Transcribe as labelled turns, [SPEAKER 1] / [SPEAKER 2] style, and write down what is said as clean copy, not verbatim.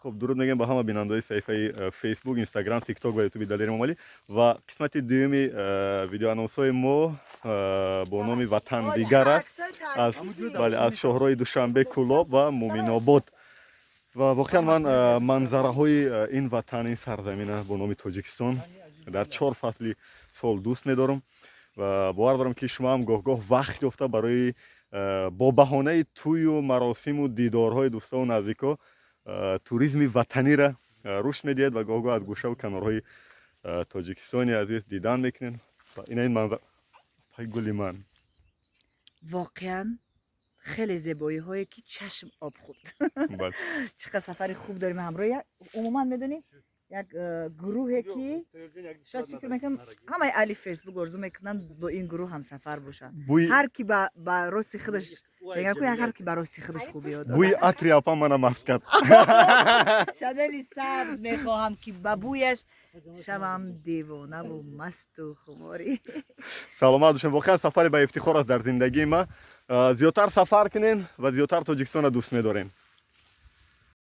[SPEAKER 1] Хуб, дуруд мегӯем ба ҳама бинандаҳои саҳифаи Фейсбук, Инстаграм, Тикток ва Ютуби Далери Эмомалӣ. Ва қисмати дуюми видеоанонсҳои мо бо номи «Ватан дигар аст», аз, бале, аз шоҳрои Душанбе Кӯлоб ва Муминобод. Ва воқеан ман манзараҳои ин ватан, ин сарзамина бо номи Тоҷикистон дар чор фасли сол дӯст медорам ва бовар дорам, ки шумо ҳам гоҳ-гоҳ вақт ёфта барои бо баҳонаи тӯю маросиму дидорҳои дӯстову наздико туризми ватанира рушд медиҳед ва гоҳ-гоҳ аз гӯшаву канорҳои Тоҷикистони азиз дидан мекунед. Ва ина ин манзар, пай гули ман.
[SPEAKER 2] Воқеан, хеле зебоиҳое, ки чашм об хӯрд. Чӣ қадр сафари хуб дорем ҳамроҳ. Умуман, медонӣ, як гурӯҳе, ки шояд, фикр мекунам, ҳамаи аҳли Фейсбук орзу мекунанд бо ин гурӯҳ ҳамсафар бошанд. Ҳар ки ба рости худаш мегӯям, ку ҳар ки ба рости худаш хуб ёд.
[SPEAKER 1] Бӯи атри апа мана маст кард.
[SPEAKER 2] Шанели сабз мехоҳам, ки ба бӯяш шавам девонаву масту хуморӣ.
[SPEAKER 1] Саломат бошем. Воқеан, сафаре ба ифтихор аст дар зиндагии ма. Зиёдтар сафар кунен ва зиёдтар Тоҷикистонро дӯст медорем.